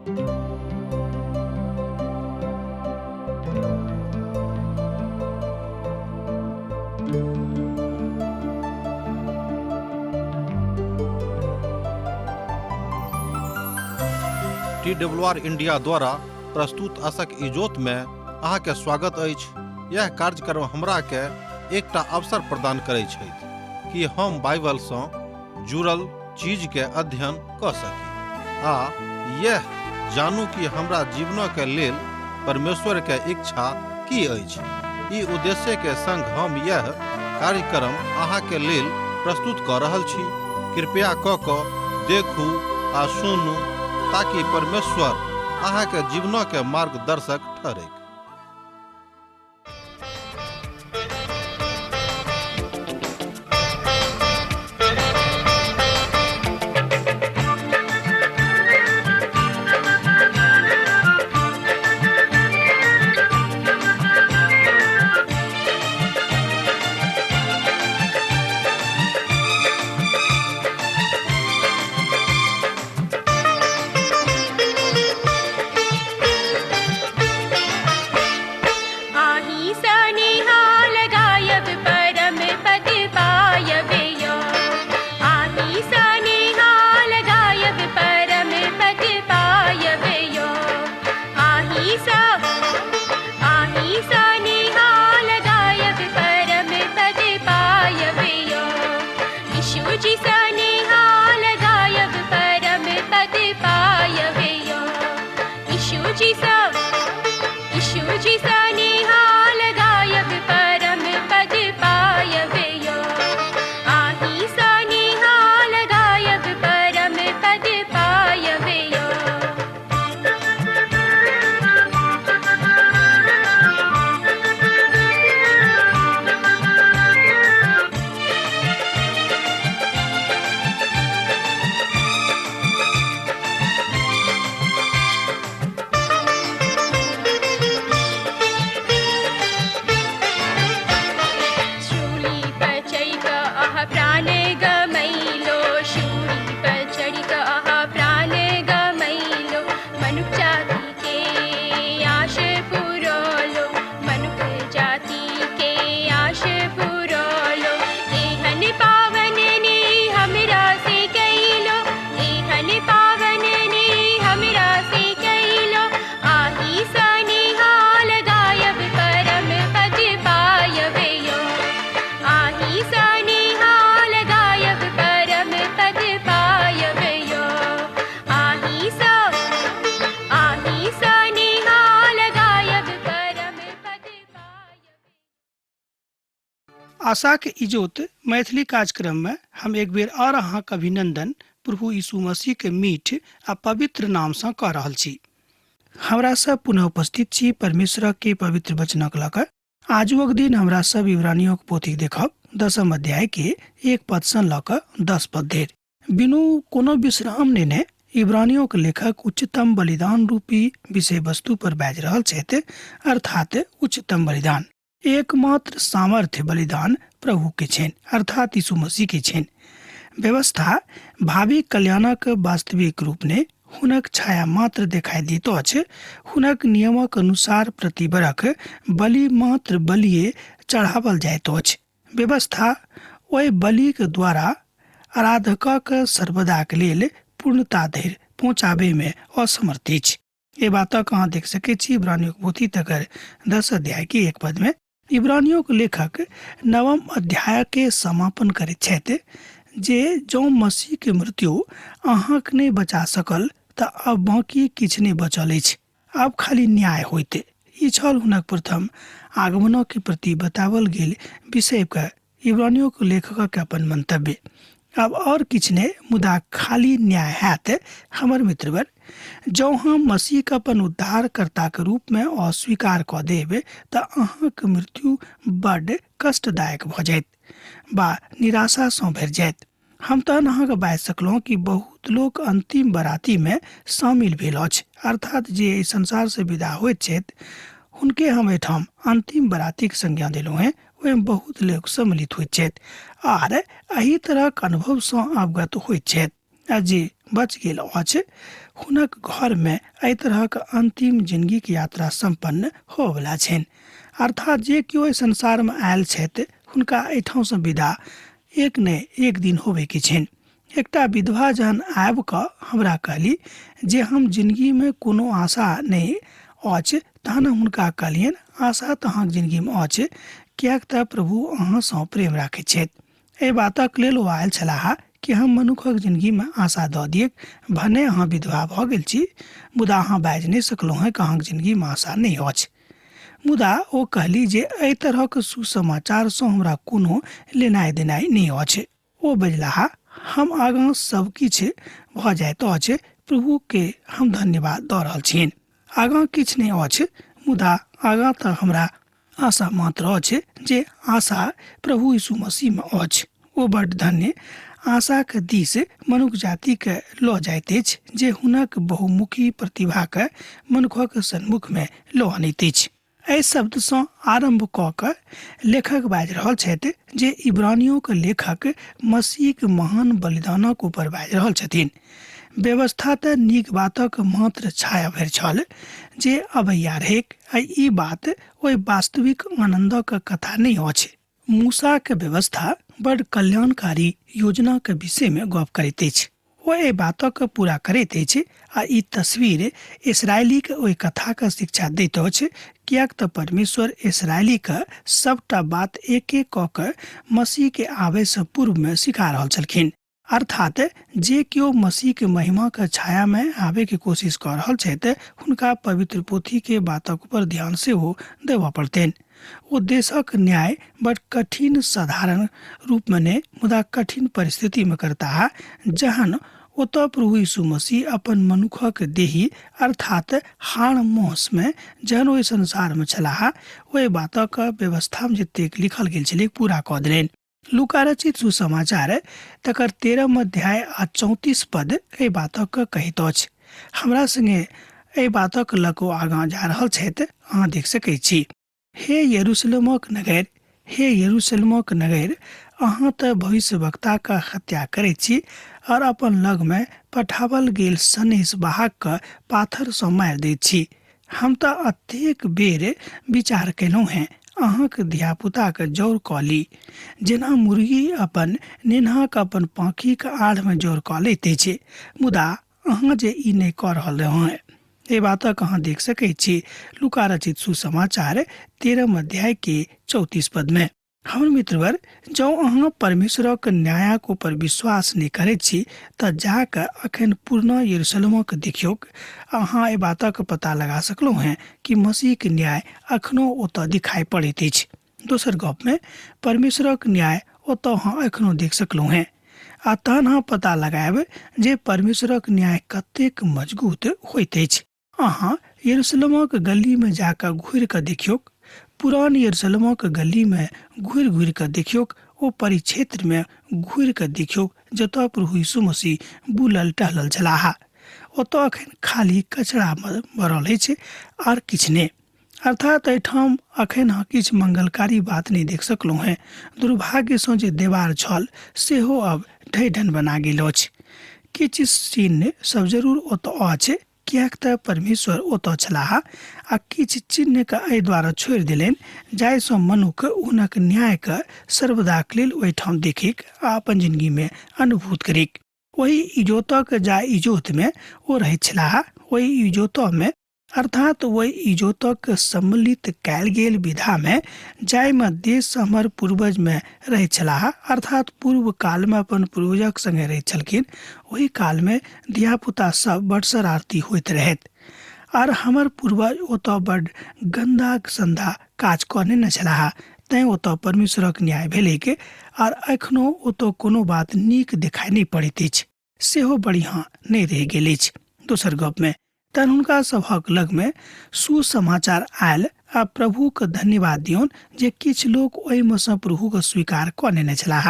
T W R India द्वारा प्रस्तुत असक इजोत में अहाँके स्वागत अछि। यह कार्यक्रम हमरा के एकटा अवसर प्रदान करै छथि कि हम बाइबल सँ जुड़ल चीज के अध्ययन क सकी आ यह जानू कि हमरा जीवन के लेल परमेश्वर के इच्छा की अछि। ई उद्देश्य के संग हम यह कार्यक्रम अहाँ के लेल प्रस्तुत क रहल छी। कृपया क क देखू आ सुनू ताकि परमेश्वर अहाँ के जीवन के मार्गदर्शक ठहरैक। आही सनिहाल गायब परम पद पायब यो। आही सनिहाल गायब परम पद पायब यो। आही सा आही सनिहाल गायब परम पद पायब यो। यीशु जी सनिहाल गायब परम पद पायब यो। यीशु जी सा यीशु जी सनिहाल गायब परम पद पायब यो। आही सनिहाल गायब परम पद पायब यो। शूली पर चढ़ि कऽ अहाँ प्राण गमैलो। शूली पर चढ़ि कऽ अहाँ प्राण गमैलो। मनुख जाति के आश पुरौलो। मनुख जाति के आश पुरौलो। एहन पावन ने हमरा से कैलो। एहन पावन ने हमरा से कैलो। आही सनिहाल गायब परम पद पायब यो। आही सनिहाल गायब परम पद पायब यो। आही सा आही सनिहाल गायब परम पद पायब। आशाक इजोत मैथिली कार्यक्रम में हम एक बेर और अहाँक अभिनंदन प्रभु यीशु मसीह के मीठ आ पवित्र नाम सँ कऽ रहल छी। हमरा सब पुनः उपस्थित छी परमेश्वर के पवित्र वचनक लऽ कऽ। आजुक दिन हमरा सब इब्रानियों के पोथी देखब 10 अध्याय के 1 पद सँ लऽ कऽ 10 पद धरि। बिनु कोनो विश्राम नेने इब्रानियों के लेखक उच्चतम बलिदान रूपी विषय वस्तु पर बाजि रहल छथि, अर्थात उच्चतम बलिदान एकमात्र सामर्थ्य बलिदान प्रभु के छनि, अर्थात यीशु मसीह के छनि। व्यवस्था भावी कल्याणक वास्तविक रूप ने हुनक छाया मात्र देखाई दैत अछि। हुनक नियमक अनुसार प्रति बरख बलि मात्र बलिए चढ़ावल जाइत अछि। व्यवस्था ओहि बलिक द्वारा आराधकक सर्वदाक लेल पूर्णता धरि पहुँचाबे में असमर्थ अछि। एहि बातक अहाँ देख सकैत छी इब्रानियों के पोथी तकर 10 अध्याय के 1 पद में। इब्रानियों के लेखक 9 अध्याय के समापन करैत छथि जे जँ मसीह के मृत्यु अहाँक नहि बचा सकल तऽ आब बाँकी किछु नहि बचल अछि, आब खाली न्याय होइत। ई छल हुनक प्रथम आगमनक के प्रति बतावल गेल विषय के इब्रानियों के लेखक के अपन मंतव्य। आब और किछु नहि मुदा खाली न्याय हैत। हमर मित्रवर, जँ हम मसीह के अपन उद्धारकर्ता के रूप में अस्वीकार कऽ देब तऽ अहाँक मृत्यु बड्ड कष्टदायक भऽ जायत बा निराशा सँ भरि जायत। हम तहन अहाँके बाजि सकलहुँ कि बहुत लोक अंतिम बराती में शामिल भेल अछि, अर्थात जे एहि संसार से विदा होइत छथि हुनके हम एहिठाम अंतिम बरातीक संज्ञा देलहुँ हेँ। ओहिमे बहुत लोक सम्मिलित होइत छथि आर एहि तरहक अनुभव सँ अवगत होइत छथि आ जे बचि गेल अछि, हुनक घरमे एहि तरहक अन्तिम जिनगीक यात्रा सम्पन्न होवला छनि। अर्थात जे केओ एहि संसारमे आयल छथि हुनका एहिठामसँ विदा एक ने एक दिन होबेके छनि। एकटा विधवा जहन आबि कऽ हमरा कहली जे हम जिनगीमे कोनो आशा नहि अछि, तहन हम हुनका कहलियनि, आशा तऽ अहाँके जिनगीमे अछि, किएक तऽ प्रभु अहाँसँ प्रेम राखैत छथि। एहि बातक लेल ओ आयल छलाह कि हम मनुखक जिनगीमे आशा दऽ दियैक। भने अहाँ विधवा भऽ गेल छी, मुदा अहाँ बाजि नहि सकलहुँ हेँ कि अहाँके जिनगीमे आशा नहि अछि। मुदा ओ कहली जे एहि तरहक सुसमाचारसँ हमरा कोनो लेनाइ देनाइ नहि अछि। ओ बजलाह, हम आगाँ सब किछु भऽ जाइत अछि, प्रभुके हम धन्यवाद दऽ रहल छियनि। आगाँ किछु नहि अछि, मुदा आगाँ तऽ हमरा आशा मात्र अछि जे आशा प्रभु यीशु मसीहमे अछि। ओ बड्ड धन्य आशाक दिस मनुख जातिके लऽ जाइत अछि जे हुनक बहुमुखी प्रतिभाके मनुखक सन्मुखमे लऽ अनैत अछि। एहि शब्दसँ आरम्भ कऽ कऽ लेखक बाजि रहल छथि जे इब्रानियोके लेखक मसीहक महान बलिदानक ऊपर बाजि रहल छथिन। व्यवस्था तऽ नीक बातक मात्र छाया भरि छल जे अबैया रहैक, आ ई बात ओहि वास्तविक आनन्दक कथा नहि अछि। मूसाक व्यवस्था बड कल्याणकारी योजनाक विषयमे गप करैत अछि। ओ एहि बातक पूरा करैत अछि आ ई तस्वीर इसराइलीक ओहि कथाक शिक्षा दैत अछि, किएक तऽ परमेश्वर इसराइलीक सबटा बात एक एक कऽ कऽ मसीह के आबयसँ पूर्वमे सिखा रहल छलखिन। अर्थात जे केओ मसीहके महिमाके छायामे आबयके कोशिश कऽ रहल छथि, हुनका पवित्र पोथीके बातक ऊपर ध्यान सेहो देबऽ पड़तनि। ओ देशक न्याय बड कठिन साधारण रूपमे नहि, मुदा कठिन परिस्थितिमे करताह, जहन ओतऽ प्रभु यीशु मसीह अपन मनुखक देही अर्थात हाड़ मांसमे जहन ओहि संसारमे छलाह, ओहि बातक व्यवस्थामे जतेक लिखल गेल छलै पूरा कऽ देलनि। लूका रचित सुसमाचार तकर 13 अध्याय आ 34 पद एहि बातक कहैत अछि। हमरा संगे एहि बातक लऽ कऽ ओ आगाँ जा रहल छथि, अहाँ देख सकैत छी। हे यरूशलेमक नगर, हे यरूशलेमक नगर, अहाँ तऽ भविष्यवक्ताक हत्या करैत छी और अपन लगमे पठाओल गेल सनेस वाहकके पाथरसँ मारि दैत छी। हम तऽ अतेक बेर विचार केलहुँ हेँ अहाँक धियापुताके जौर कऽ ली, जेना मुर्गी अपन नेन्हाके अपन पाँखिक आड़मे जौर कऽ लैत अछि, मुदा अहाँ जे ई नहि कऽ रहल रहौँ हेँ। एहि बातक अहाँ देख सकैत छी लूका रचित सुसमाचार 13 अध्याय के 34 पदमे। हमर मित्रवर, जँ अहाँ परमेश्वरक न्यायक ऊपर विश्वास नहि करैत छी तऽ जा कऽ अखन पुरना यरूशलेमक देखियौक। अहाँ एहि बातक पता लगा सकलहुँ हेँ कि मसीहक न्याय अखनो ओतऽ दिखाई पड़ैत अछि। दोसर गपमे परमेश्वरक न्याय ओतऽ अहाँ एखनो देख सकलहुँ हेँ, आ तहन अहाँ पता लगायब जे परमेश्वरक न्याय कतेक मजगूत होइत अछि। अहाँ यरूशलेमक गलीमे जाकऽ घुरि कऽ देखियौक, पुरान यरूशलेमक गलीमे घुरि घुरि कऽ देखियौक, ओ परिक्षेत्रमे घुरि कऽ देखियौक जतऽ प्रभु यीशु मसीह बुलल टहलल छलाह। ओतऽ अखन खाली कचरा भरल अछि आर किछु नहि। अर्थात एहिठाम अखन अहाँ किछु मंगलकारी बात नहि देख सकलहुँ हेँ। दुर्भाग्यसँ जे देवार छल सेहो आब ढहि ढन बना गेल अछि। किछु चिन्ह सब जरूर ओतऽ अछि, किएक तऽ परमेश्वर ओतऽ छलाह आ किछु चिन्हके एहि द्वारा छोड़ि देलनि जाहिसँ मनुख हुनक न्यायके सर्वदाक लेल ओहिठाम देखिक आ अपन जिनगीमे अनुभूत करिक। ओहि इजोतक जा इजोतमे ओ रहैत छलाह, ओहि इजोतमे अर्थात ओहि इजोतक सम्मिलित कयल गेल विधामे जाहिमे देश हमर पूर्वजमे रहैत छलाह, अर्थात पूर्व कालमे अपन पूर्वजक संगे रहैत छलखिन, ओहि कालमे धियापुता सब बड शरारती होइत रहैत आर हमर पूर्वज ओतऽ बड गन्दा सन्दा काज कऽ नेने छलाह, तैँ ओतऽ परमेश्वरक न्याय भेलैक आर एखनो ओतऽ कोनो बात नीक देखाइ नहि पड़ैत अछि, सेहो बढ़िआँ नहि रहि गेल अछि। दोसर गपमे तहन हुनका सभक लगमे सुसमाचार आयल आ प्रभुके धन्यवाद दियौन जे किछु लोक ओहिमे सँ प्रभुके स्वीकार कऽ नेने छलाह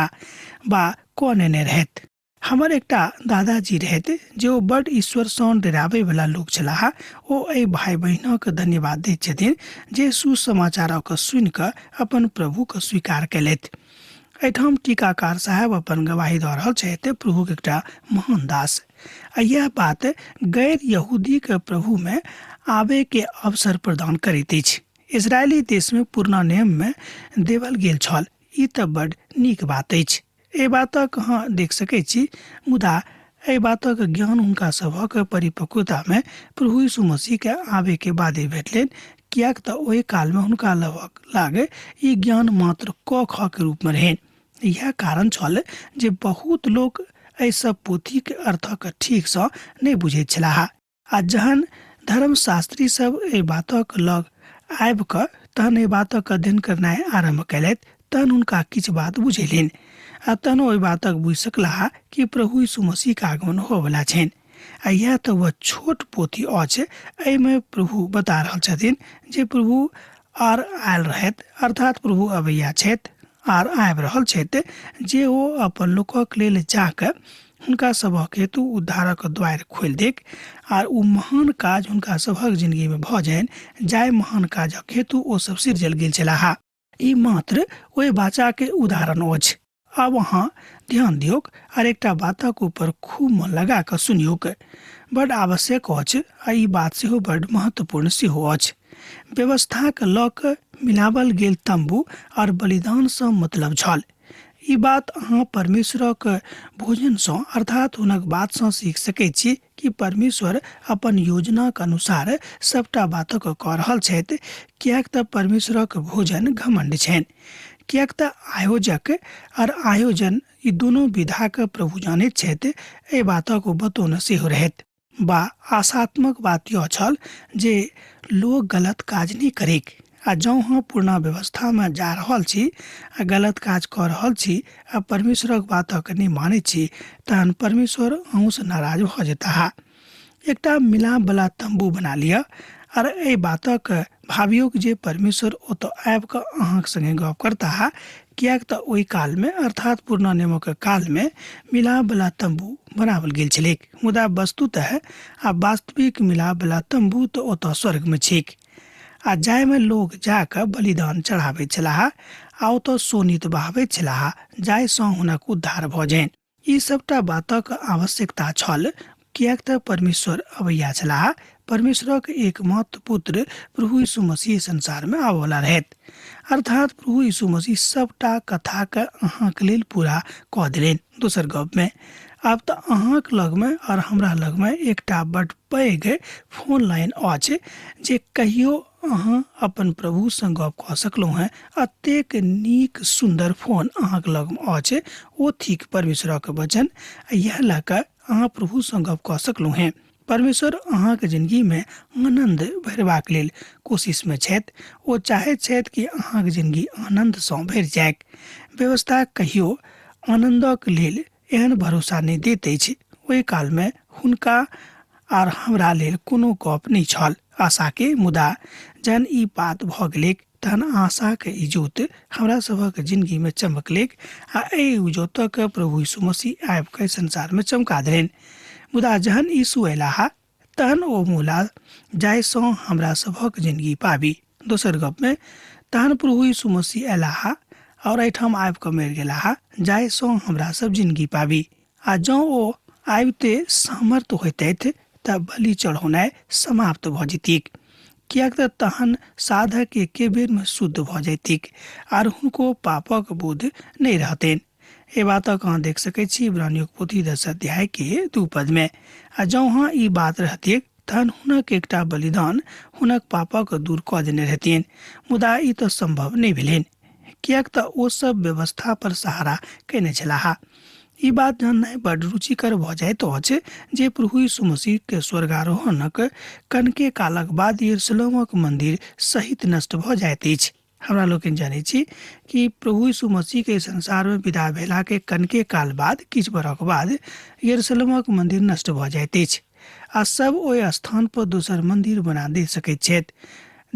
वा कऽ नेने रहथि। हमर एकटा दादाजी रहथि जे ओ बड्ड ईश्वरसँ डराबैवला लोक छलाह। ओ एहि भाय बहिनक धन्यवाद दैत छथिन जे सुसमाचारक सुनि कऽ अपन प्रभुके स्वीकार कयलथि। एहिठाम टीकाकार साहेब अपन गवाही दऽ रहल छथि प्रभुक एकटा महान दास। आ यह बात गैर यहूदीके प्रभुमे आबयके अवसर प्रदान करैत अछि। इजरायली देशमे पुरना नियममे देवल गेल छल। ई तऽ बड नीक बात अछि। एहि बातक अहाँ देख सकैत छी, मुदा एहि बातक ज्ञान हुनका सभक परिपक्वतामे प्रभु यीशु मसीहके आबयके बादे भेटलनि, किएक तऽ ओहि कालमे हुनका लगक लाग ई ज्ञान मात्र क ख के रूपमे रहनि। इएह कारण छल जे बहुत लोक एहि सब पोथीके अर्थक ठीकसँ नहि बुझैत छलाह। आ जहन धर्मशास्त्री सब एहि बातक लग आबि कऽ तहन एहि बातक अध्ययन करनाइ आरम्भ कयलथि, तहन हुनका किछु बात बुझेलनि आ तहन ओहि बातक बुझि सकलाह कि प्रभु यीशु मसीहके आगमन होवला छनि। आ इएह तऽ वह छोट पोथी अछि, एहिमे प्रभु बता रहल छथिन जे प्रभु आर आयल रहथि, अर्थात प्रभु अबैया छथि आर आबि रहल छथि, जे ओ अपन लोकक लेल जाकऽ हुनका सभक हेतु उद्धारक द्वारि खोलि देक आर ओ महान काज हुनका सभक जिंदगीमे भऽ जानि, जाहि महान काजक हेतु ओ सब सिरजल गेल छलाह। ई मात्र ओहि बाचाके उदाहरण अछि। आब अहाँ ध्यान दियौक आर एकटा बातक ऊपर खूब मन लगा कऽ सुनियौक। बड आवश्यक अछि आ ई बात सेहो बड महत्वपूर्ण सेहो अछि। व्यवस्थाक लऽ कऽ मिलावल गेल तम्बू आर बलिदानसँ मतलब छल। ई बात अहाँ परमेश्वरक भोजनसँ अर्थात हुनक बातसँ सीख सकैत छी कि परमेश्वर अपन योजनाक अनुसार सबटा बातक कऽ रहल छथि, किएक तऽ परमेश्वरक भोजन घमण्ड छनि। किएक तऽ आयोजक आर आयोजन ई दुनू विधाक प्रभु जानैत छथि, एहि बातक ओ बतौने सेहो रहथि। बा आशात्मक बात यह छल जे लोक गलत काज नहि करैक, आ जँ अहाँ पुरना व्यवस्थामे जा रहल छी आ गलत काज कऽ रहल छी आ परमेश्वरक बातक नहि मानैत छी, तहन परमेश्वर अहूँसँ नाराज भऽ जेताह। एकटा मिलापवला तम्बू बना लिअ आर एहि बातक भाबियौक जे परमेश्वर ओतऽ आबि कऽ अहाँक संगे गप करताह, किएक तऽ ओहि कालमे अर्थात पुरना नियमक कालमे मिलापवला तम्बू बनाओल गेल छलैक, मुदा वस्तुतः आ वास्तविक मिलापवला तम्बू तऽ ओतऽ स्वर्गमे छैक, आ जाहिमे लोक जा कऽ बलिदान चढ़ाबैत छलाह आ ओतऽ शोणित बहाबैत छलाह, जाहिसँ हुनक उद्धार भऽ जानि। ई सबटा बातक आवश्यकता छल, किएक तऽ परमेश्वर अबैया छलाह। परमेश्वरक एकमात्र पुत्र प्रभु यीशु मसीह संसारमे आबऽवला रहथि, अर्थात प्रभु यीशु मसीह सबटा कथाके अहाँके लेल पूरा कऽ देलनि। दोसर गपमे आब तऽ अहाँक लगमे आओर हमरा लगमे एकटा बड पैघ फोन लाइन अछि जे कहियो अहाँ अपन प्रभुसँ गप कऽ सकलहुँ हेँ। एतेक नीक सुन्दर फोन अहाँक लगमे अछि, ओ थिक परमेश्वरक वचन। इएह लऽ कऽ अहाँ प्रभुसँ गप कऽ सकलहुँ हेँ। परमेश्वर अहाँक जिंदगीमे आनन्द भरबाक लेल कोशिशमे छथि। ओ चाहैत छथि कि अहाँक जिंदगी आनन्दसँ भरि जाय। व्यवस्था कहियो आनन्दक लेल एहन भरोसा नहि दैत अछि। ओहि कालमे हुनका आर हमरा लेल कोनो गप नहि छल आशाके, मुदा जहन ई बात भऽ गेलैक तहन आशाके इजोत हमरा सभक जिंदगीमे चमकलैक आ एहि इजोतक प्रभु यीशु मसीह आबि कऽ संसारमे चमका देलनि। मुदा जहन यीशु अयलाह तहन ओ मूला जाहिसँ हमरा सभक जिंदगी पाबी। दोसर गपमे तहन प्रभु यीशु मसीह अयलाह आओर एहिठाम आबि कऽ मरि गेलाह जाहिसँ हमरा सब जिंदगी पाबी। आ जँ ओ आबिते सामर्थ होइतथि तऽ बलि चढ़ौनाइ समाप्त भऽ जैतिक, किएक तऽ तहन साधक एके बेरमे शुद्ध भऽ जैतिक आर हुनको पापक बोध नहि रहतनि। एहि बातक अहाँ देख सकैत छी इब्रानियोक पोथी 10 अध्याय के 2 पदमे। आ जँ अहाँ ई बात रहतिक तहन हुनक एकटा बलिदान हुनक पापक दूर कऽ देने रहतियनि, मुदा ई तऽ सम्भव नहि भेलनि, किएक तऽ ओ सब व्यवस्था पर सहारा कयने छलाह। ई बात जाननाइ बड रुचिकर भऽ जाइत अछि जे प्रभु यीशु मसीह के स्वर्गारोहणक कनके कालक बाद यरूशलेमक मंदिर सहित नष्ट भऽ जाइत अछि। हमरा लोकनि जानै छी कि प्रभु यीशु मसीह के संसार में विदा भेला के कनके काल बाद, किछु बरख बाद यरूशलेमक मंदिर नष्ट भऽ जाइत अछि आ सब ओहि स्थान पर दोसर मंदिर बना दे सकैत छथि।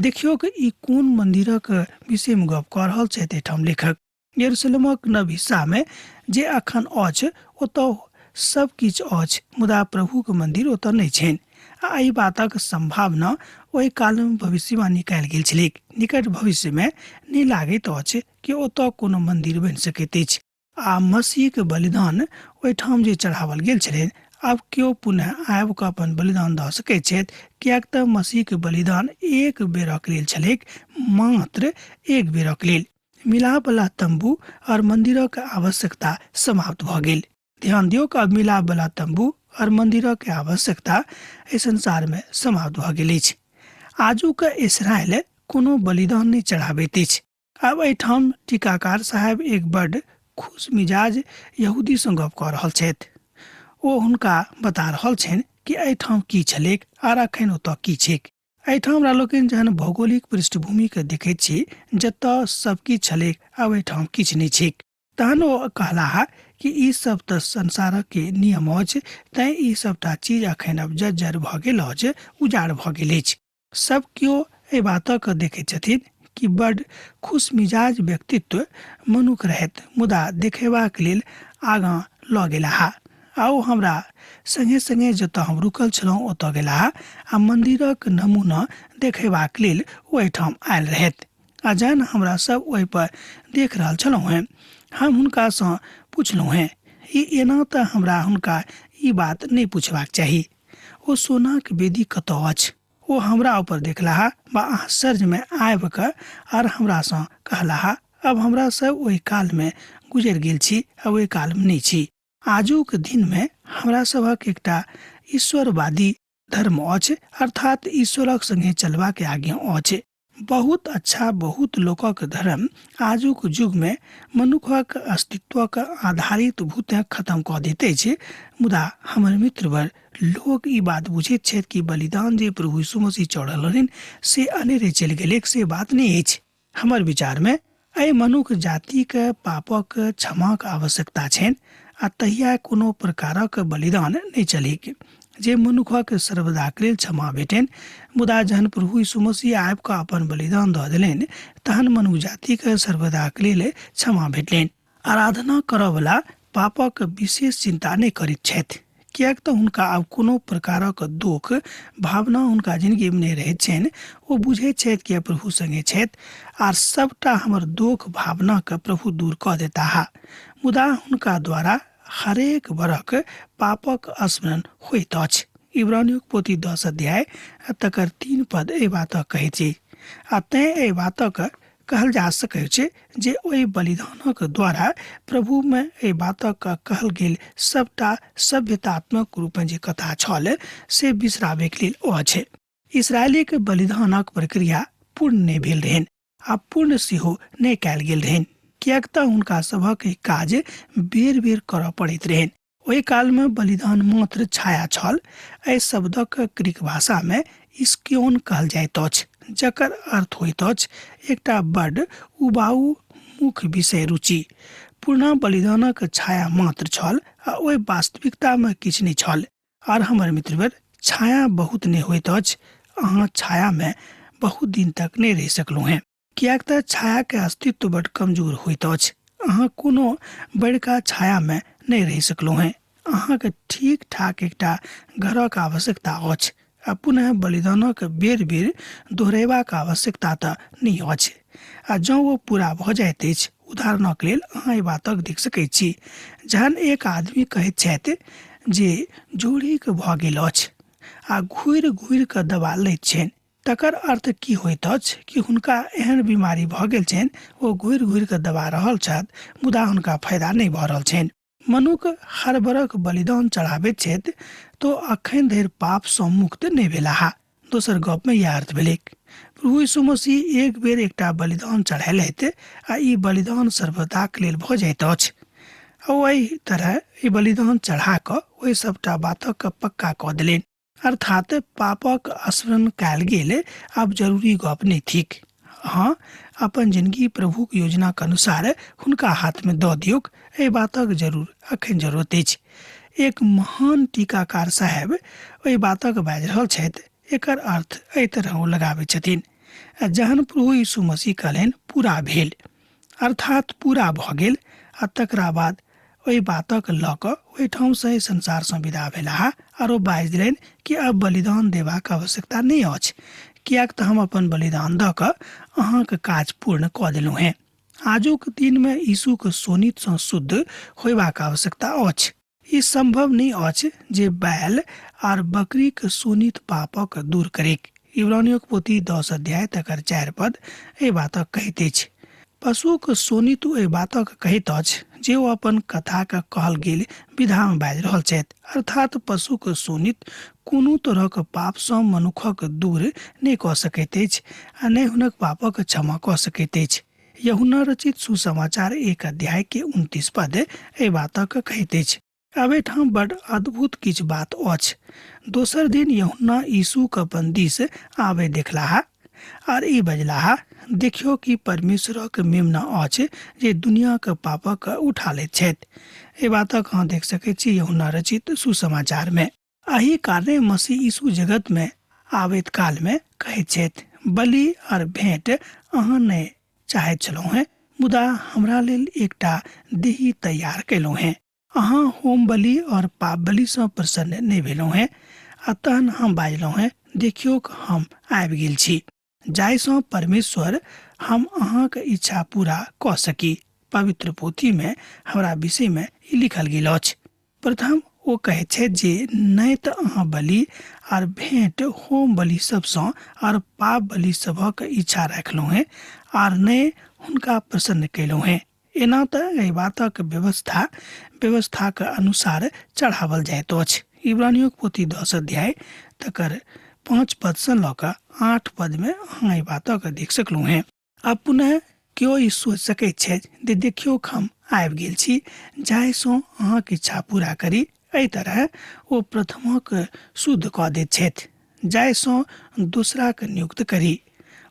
देखियौ कि ई कोन मंदिरक विषय में गप कऽ रहल छथि एहिठाम लेखक। यरूशलेमक नव हिस्सामे जे अखन अछि ओतऽ सब किछु अछि, मुदा प्रभुक मंदिर ओतऽ नहि छनि। आ एहि बातक सम्भावना ओहि कालमे भविष्यवाणी कयल गेल छलैक। निकट भविष्यमे नहि लागैत अछि कि ओतऽ कोनो मंदिर बनि सकैत अछि। आ मसीहक बलिदान ओहिठाम जे चढ़ावल गेल छलनि आब केओ पुनः आबि कऽ अपन बलिदान दऽ सकैत छथि, किएक तऽ मसीहके बलिदान एक बेरक लेल छलैक, मात्र एक बेरक लेल। मिलापवला तम्बू और मन्दिरक आवश्यकता समाप्त भऽ गेल। ध्यान दियौ, आब मिलापवला तम्बू और मन्दिरक आवश्यकता एहि संसारमे समाप्त भऽ गेल अछि। आजुक इसराइल कोनो बलिदान नहि चढ़ाबैत अछि। आब एहिठाम टीकाकार साहेब एक बड्ड खुश मिजाज यहूदीसँ गप कऽ रहल छथि। ओ हुनका बता रहल छनि कि एहिठाम की छलैक आर अखन ओतऽ की छैक। एहिठाम हमरा लोकनि जहन भौगोलिक पृष्ठभूमिके देखैत छी, जतऽ सब किछु छलैक आब एहिठाम किछु नहि छैक, तहन ओ कहलाह कि ई सब तऽ संसारक के नियम अछि, तैं ई सबटा चीज अखन आब जर्जर भऽ गेल अछि, उजाड़ भऽ गेल अछि। सब केओ एहि बातक देखैत छथिन कि बड खुशमिजाज व्यक्तित्व मनुख रहैत, मुदा देखेबाक लेल आगाँ लऽ गेलाह आ ओ हमरा संगे संगे जतऽ हम रुकल छलहुँ ओतऽ गेलाह आ मन्दिरक नमूना देखेबाक लेल ओ एहिठाम आयल रहथि। आ जहन हमरा सब ओहिपर देख रहल छलहुँ हेँ, हम हुनकासँ पुछलहुँ हेँ, ई एना तऽ हमरा हुनका ई बात नहि पुछबाक चाही, ओ सोनाक वेदी कतऽ अछि? ओ हमरा ऊपर देखलाह वा आश्चर्यमे आबि कऽ आर हमरासँ कहलाह, आब हमरा सब ओहि कालमे गुजरि गेल छी आ ओहि कालमे नहि छी। आजुक दिनमे हमरा सभक एकटा ईश्वरवादी धर्म अछि, अर्थात ईश्वरक संगे चलबाक आज्ञा अछि। बहुत अच्छा, बहुत लोकक धर्म आजुक युगमे मनुखक अस्तित्वक आधारित भूते खत्म कऽ दैत अछि। मुदा हमर मित्रवर, लोक ई बात बुझैत छथि कि बलिदान जे प्रभु यीशु मसीह चढ़ल रहनि से अनेरे चलि गेलैक, से बात नहि अछि। हमर विचारमे एहि मनुख जातिके पापक क्षमाक आवश्यकता छनि आ तहिया कोनो प्रकारक बलिदान नहि चलैक जे मनुखक सर्वदाक लेल क्षमा भेटनि। मुदा जहन प्रभु यीशु मसीह आबि कऽ अपन बलिदान दऽ देलनि तहन मनुख जातिके सर्वदाक लेल क्षमा भेटलनि। आराधना करऽवला पापक विशेष चिन्ता नहि करैत छथि, किएक तऽ हुनका आब कोनो प्रकारक दुःख भावना हुनका जिनगीमे नहि रहैत छनि। ओ बुझैत छथि कि प्रभु संगे छथि आर सबटा हमर दुःख भावनाके प्रभु दूर कऽ देताह। मुदा हुनका द्वारा हरेक बरख पापक स्मरण होइत अछि। इब्रानियोक पोथी 10 अध्याय तकर 3 पद एहि बातक कहैत छै आ तैं एहि बातक कहल जा सकैत छै जे ओहि बलिदानक द्वारा प्रभुमे एहि बातक कहल गेल सबटा सभ्यतात्मक रूपमे जे कथा छल से बिसराबैके लेल ओ अछि। इसराइलीक बलिदानक प्रक्रिया पूर्ण नहि भेल रहनि आ पूर्ण सेहो नहि कयल गेल रहनि, किएक तऽ हुनका सभक ई काज बेर बेर करऽ पड़ैत रहनि। ओहि कालमे बलिदान मात्र छाया छल। एहि शब्दक ग्रीक भाषामे इस्कियोन कहल जाइत अछि, जकर अर्थ होइत अछि एकटा बड्ड उबाऊ मुख्य विषय रुचि। पुरना बलिदानक छाया मात्र छल आ ओहि वास्तविकतामे किछु नहि छल। आर हमर मित्रवर, छाया बहुत नहि होइत अछि। अहाँ छायामे बहुत दिन तक नहि रहि सकलहुँ हेँ, किएक तऽ छायाके अस्तित्व बड्ड कमजोर होइत अछि। अहाँ कोनो बड़का छायामे नहि रहि सकलहुँ हेँ। अहाँके ठीक ठाक एकटा घरक आवश्यकता अछि आ पुनः बलिदानक बेर बेर दोहरेबाक आवश्यकता तऽ नहि अछि। आ जँ ओ पूरा भऽ जाइत अछि, उदाहरणक लेल अहाँ एहि बातक देख सकैत छी, जहन एक आदमी कहैत छथि जे जोड़ीक भऽ गेल अछि आ घुरि घुरि कऽ दबा लैत छनि, तकर अर्थ की होइत अछि कि हुनका एहन बीमारी भऽ गेल छनि, ओ घुरि घुरि कऽ दबा रहल छथि, मुदा हुनका फायदा नहि भऽ रहल छनि। मनुख हर बरख बलिदान चढ़ाबैत छथि तो अखन धरि पापसँ मुक्त नहि भेलाह। दोसर गपमे इएह अर्थ भेलैक। प्रभु यीशु मसीह एक बेर एकटा बलिदान चढ़ेलथि आ ई बलिदान सर्वदाक लेल भऽ जाइत अछि। आ ओ एहि तरह ई बलिदान चढ़ा कऽ ओहि सभटा बातक पक्का कऽ देलनि, अर्थात पापक स्मरण कयल गेल आब जरूरी गप नहि थिक। अहाँ अपन जिनगी प्रभुक योजनाक अनुसार हुनका हाथमे दऽ दियौक, एहि बातक जरूर अखन जरूरत अछि। एक महान टीकाकार साहेब ओहि बातक बाजि रहल छथि, एकर अर्थ एहि तरह ओ लगाबै छथिन। जहन प्रभु यीशु मसीह कहलनि पूरा भेल, अर्थात पूरा भऽ गेल, आ तकरा बाद ओहि बातक लऽ कऽ ओहिठामसँ एहि संसारसँ विदा भेलाह आरो बाजि देलनि कि आब बलिदान देबाक आवश्यकता नहि अछि, किएक तऽ हम अपन बलिदान दऽ कऽ अहाँके काज पूर्ण कऽ देलहुँ हेँ। आजुक दिनमे यीशुके शोणितसँ शुद्ध होयबाक आवश्यकता अछि। ई संभव नहि अछि जे बैल आर बकरीक शोणित पापक दूर करेक। इब्रानियों पोथी 10 अध्याय तकर 4 पद एहि बातक कहैत अछि। पशुक शोणित एहि बातक कहैत अछि जे ओ अपन कथाक कहल गेल विधामे बाजि रहल छथि। अर्थात पशुक शोणित कोनो तरहक पापसँ मनुखक दूर नहि कऽ सकैत अछि आ नहि हुनक पापक क्षमा कऽ सकैत अछि। यूहन्ना रचित सुसमाचार 1 अध्याय के 29 पद एहि बातक कहैत अछि। अब एहिठाम बड अद्भुत किछु बात अछि। दोसर दिन यूहन्ना यीशुक अपन दिस आबे देखलाह आर ई बजलाह, देखियो कि परमेश्वरक मेमना अछि जे दुनियाक पापक उठा लैत छथि। एहि बातक अहाँ देख सकैत छी यूहन्ना रचित सुसमाचार में। एहि कारणे मसीह यीशु जगत में आबैत काल में कहैत छथि, बलि आर भेंट अहाँ नहि चाहैत छलहुँ हेँ, मुदा हमरा लेल एकटा देही तैयार कयलहुँ हेँ। अहाँ होम बलि और पाप बलि सँ प्रसन्न नहि भेलहुँ हेँ। आ तहन हम बाजलहुँ हेँ, देखियौक हम आबि गेल छी, जाहिसँ परमेश्वर हम अहाँक इच्छा पूरा कऽ सकी। पवित्र पोथीमे हमरा विषयमे ई लिखल गेल अछि। प्रथम ओ कहैत छथि जे नहि तऽ अहाँ बलि आर भेंट होम बलि सबसँ आर पाप बलि सभक इच्छा राखलहुँ हेँ आर नहि हुनका प्रसन्न कयलहुँ हेँ। एना तऽ एहि बातक व्यवस्था व्यवस्थाक अनुसार चढ़ावल जाइत अछि। इब्रानियों पोथी 10 अध्याय तकर 5 पदसँ लऽ कऽ 8 पदमे अहाँ एहि बातक देख सकलहुँ हेँ। आब पुनः केओ ई सोचि सकैत छथि जे देखियौ हम आबि गेल छी जाहिसँ अहाँक इच्छा पूरा करी। एहि तरह ओ प्रथमक शुद्ध कऽ दैत छथि जाहिसँ दोसराक नियुक्त करी।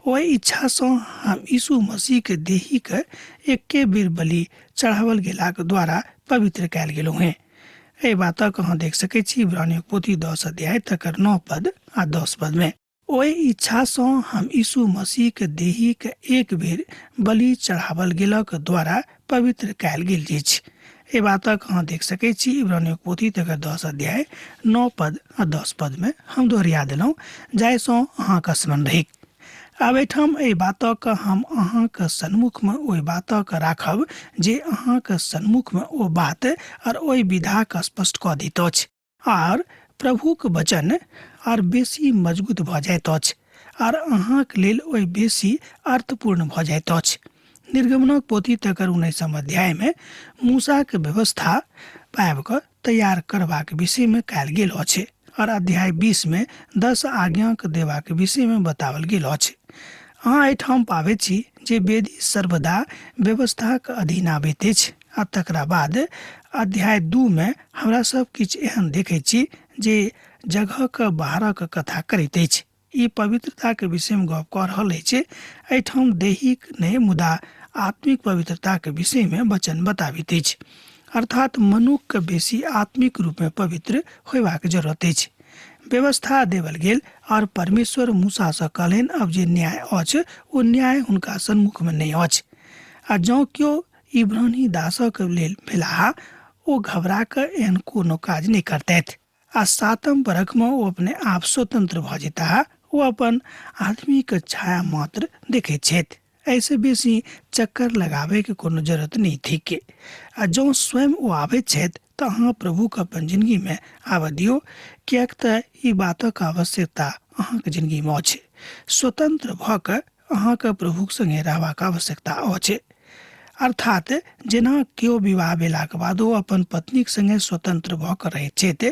ओहि इच्छासँ हम यीशु मसीहके देहीके एके बेर बलि चढ़ावल गेलाक द्वारा पवित्र कयल गेलहुँ हेँ। एहि बातक अहाँ देख सकैत छी इब्रानियों पोथी 10 अध्याय तकर 9 पद आ 10 पद में। ओहि इच्छासँ हम यीशु मसीहके देहीके एक बेर बलि चढ़ावल गेलक द्वारा पवित्र कयल गेल अछि। एहि बातक अहाँ देख सकैत छी इब्रानियों पोथी तकर 10 अध्याय 9 पद आ 10 पद में हम दोहरिया देलहुँ जाहिसँ अहाँके स्मरण रहै। आब एहिठाम एहि बातक हम अहाँके सन्मुखमे ओहि बातक राखब जे अहाँके सन्मुखमे ओ बात आर ओहि विधाके स्पष्ट कऽ दैत अछि आर प्रभुक वचन आर बेसी मजबूत भऽ जाइत अछि आर अहाँक लेल ओहि बेसी अर्थपूर्ण भऽ जाइत अछि। निर्गमनक पोथी तकर 19 अध्यायमे मूसाक व्यवस्था पाबि कऽ तैयार करबाक विषयमे कयल गेल अछि और अध्याय 20 मे 10 आज्ञाक देबाक विषयमे बताओल गेल अछि। अहाँ एहिठाम पाबैत छी जे वेदी सर्वदा व्यवस्थाक अधीन आबैत अछि आ तकरा बाद अध्याय 2 मे हमरा सब किछु एहन देखैत छी जे जगहक बाहरक कथा करैत अछि। ई पवित्रताके विषयमे गप कऽ रहल अछि। एहिठाम दैहिक नहि मुदा आत्मिक पवित्रताके विषयमे वचन बताबैत अछि। अर्थात मनुखके बेसी आत्मिक रूपमे पवित्र होयबाक जरूरत अछि। व्यवस्था देवल गेल और परमेश्वर मूसासँ कहलनि, अब जे न्याय अछि ओ न्याय हुनका सन्मुखमे नहि अछि। आ जँ केओ इब्रानी दासक लेल भेलाह ओ घबरा कऽ एहन कोनो काज नहि करतथि आ 7म बरखमे ओ अपने आप स्वतंत्र भऽ जेताह। ओ अपन आदमीके छाया मात्र देखैत छथि, एहिसँ बेसी चक्कर लगाबैके कोनो जरूरत नहि थिक। आ जँ स्वयं ओ आबैत छथि तऽ अहाँ प्रभुके अपन जिंदगीमे आबऽ दियौ, किएक तऽ ई बातक आवश्यकता अहाँके जिंदगीमे अछि। स्वतंत्र भऽ कऽ अहाँके प्रभुक संगे रहबाक आवश्यकता अछि। अर्थात जेना केओ विवाह भेलाक बादो अपन पत्नीक संगे स्वतंत्र भऽ कऽ रहैत छथि,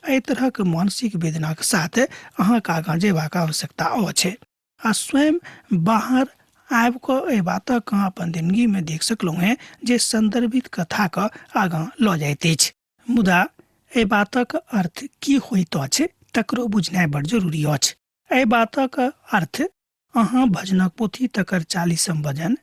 एहि तरहक मानसिक वेदनाक साथ अहाँके आगाँ जेबाक आवश्यकता अछि। आ स्वयं बाहर आबि कऽ एहि बातक अहाँ अपन जिंदगीमे देख सकलहुँ हेँ जे संदर्भित कथाके आगाँ लऽ जाइत अछि। मुदा एहि बातक अर्थ की होइत अछि तकरो बुझनाइ बड़ जरूरी अछि। एहि बातक अर्थ अहाँ भजनक पोथी तकर 40 भजन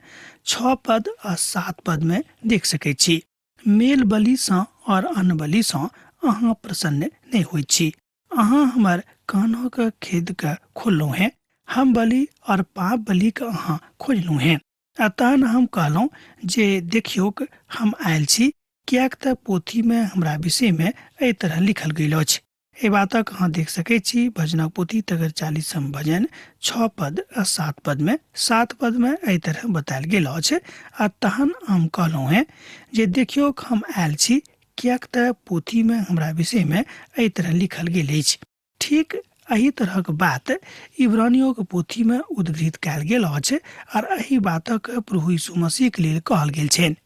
6 पद आ 7 पद में देख सकै छी। मेल बलिसँ और अन्न बलिसँ अहाँ प्रसन्न नहि होइत छी। अहाँ हमर कानक खेदके खोललहुँ हेँ, हम बलि और पाप बलिके अहाँ खोजलहुँ हेँ। आ तहन हम कहलहुँ जे देखियौक हम आयल छी, किएक तऽ पोथीमे हमरा विषयमे एहि तरह लिखल गेल अछि। एहि बातक अहाँ देख सकैत छी भजनक पोथी तकर 40 भजन 6 पद आ 7 पद में। 7 पद में एहि तरह बतायल गेल अछि। आ तहन हम कहलहुँ हेँ जे देखियौक हम आयल छी, किएक तऽ पोथीमे हमरा विषयमे एहि तरह लिखल गेल अछि। ठीक एहि तरहक बात इब्रानियोक पोथीमे उद्घृत कयल गेल अछि आर एहि बातक प्रभु यीशु मसीहक लेल कहल गेल छनि।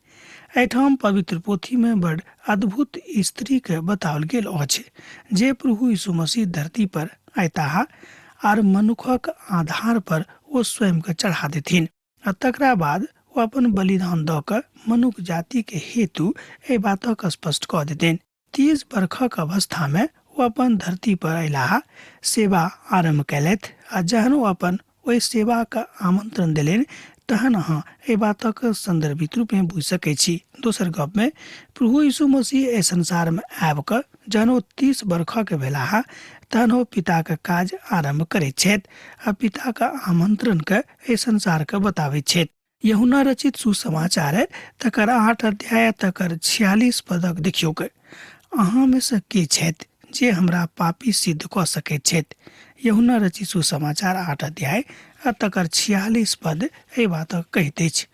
एहिठाम पवित्र पोथीमे बड़ अद्भुत स्त्रीके बताओल गेल अछि जे प्रभु यीशु मसीह धरती पर अयताह आर मनुखक आधार पर ओ स्वयंके चढ़ा देथिन आ तकरा बाद ओ अपन बलिदान दऽ कऽ मनुख जातिके हेतु एहि बातक स्पष्ट कऽ देथिन। 30 बरखक अवस्थामे ओ अपन धरती पर अयलाह, सेवा आरम्भ कयलथि आ जहन ओ अपन ओहि सेवाक आमंत्रण देलनि तहन अहाँ एहि बातक संदर्भित रूपमे बुझि सकैत छी। दोसर गपमे प्रभु यीशु मसीह एहि संसारमे आबि कऽ जहन ओ 30 बरखक भेलाह तहन ओ पिताक काज आरम्भ करैत छथि आ पिताक आमंत्रणके एहि संसारके बताबैत छथि। यहुना रचित सुसमाचार तकर 8 अध्याय तकर 46 पदक देखियौक, अहाँमे सँ के छथि जे हमरा पापी सिद्ध कऽ सकैत छथि? यहुना रचित सुसमाचार 8 अध्याय आ तकर 46 पद एहि बातक कहैत अछि।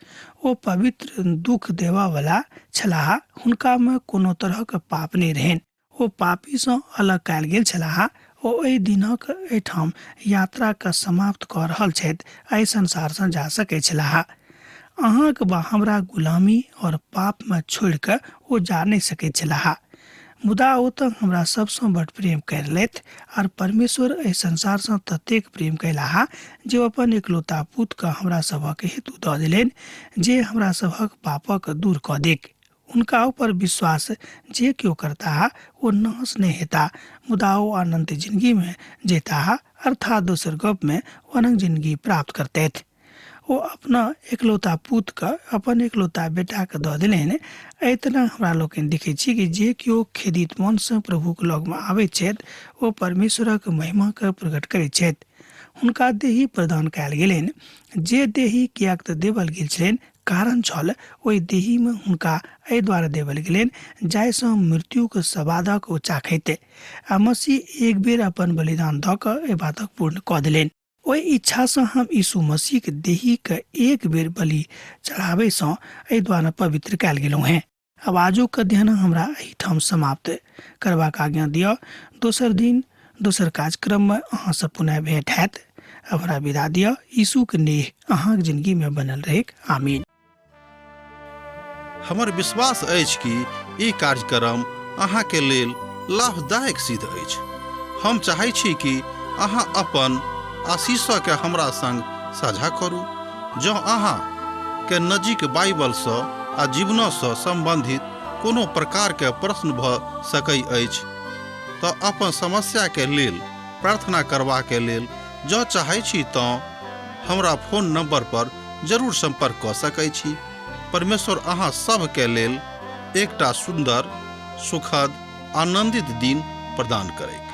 ओ पवित्र दुख देबऽवला छलाह, हुनकामे कोनो तरहक पाप नहि रहनि। ओ पापीसँ अलग कयल गेल छलाह। ओ एहि दिनक एहिठाम यात्राके समाप्त कऽ रहल छथि, एहि संसारसँ जा सकैत छलाह। अहाँक वा हमरा गुलामी और पापमे छोड़ि कऽ ओ जा नहि सकैत छलाह। मुदा ओ तऽ हमरा सभसँ बड प्रेम कयलथि आर परमेश्वर एहि संसारसँ ततेक प्रेम कयलाह जे ओ अपन एकलौता पुतके हमरा सभक हेतु दऽ देलनि जे हमरा सभक पापक दूर कऽ देक। हुनका ऊपर विश्वास जे केओ करताह ओ नाश नहि हेता, मुदा ओ अनंत जिंदगी में जेताह, अर्थात दोसर गप में ओ अनंत जिंदगी प्राप्त करतथि। ओ अपना एकलौता पुत के, अपन एकलौता बेटा के दऽ देलनि। एहि तरह हमरा लोकनि देखै छी कि जे केओ खेदित मन सँ प्रभुक लग में आबैत छथि ओ परमेश्वरक महिमा के प्रकट करैत छथि। हुनका देही प्रदान कयल गेलनि, जे देही किएक तऽ देवल गेल छलनि कारण छल ओहि देहीमे हुनका एहि द्वारा देवल गेलनि जाहिसँ मृत्युक सवादक ओ चाखैत आ मसीह एक बेर अपन बलिदान दऽ कऽ एहि बातक पूर्ण कऽ देलनि। ओहि इच्छासँ हम यीशु मसीहक देहीके एक बेर बलि चढ़ाबैसँ एहि द्वारा पवित्र कयल गेलहुँ हेँ। आब आजुक अध्ययन हमरा एहिठाम समाप्त करबाक आज्ञा दिअ। दोसर दिन दोसर कार्यक्रममे अहाँसँ पुनः भेंट हैत। अब हमरा विदा दिअ। यीशुक नेह अहाँक जिंदगीमे बनल रहैक। आमीन। हमर विश्वास अछि कि ई कार्यक्रम अहाँके लेल लाभदायक सिद्ध अछि। हम चाहै छी कि अहाँ अपन आशीषके हमरा संग साझा करू। जँ अहाँ के नजीक बाइबलसँ आ जीवनसँ सम्बन्धित कोनो प्रकारके प्रश्न भऽ सकै अछि तऽ अपन समस्याके लेल प्रार्थना करबाके लेल जँ चाहै छी तँ हमरा फोन नंबर पर जरूर सम्पर्क कऽ सकै छी। परमेश्वर अहाँ सभके लेल एकटा सुन्दर, सुखद, आनन्दित दिन प्रदान करैक।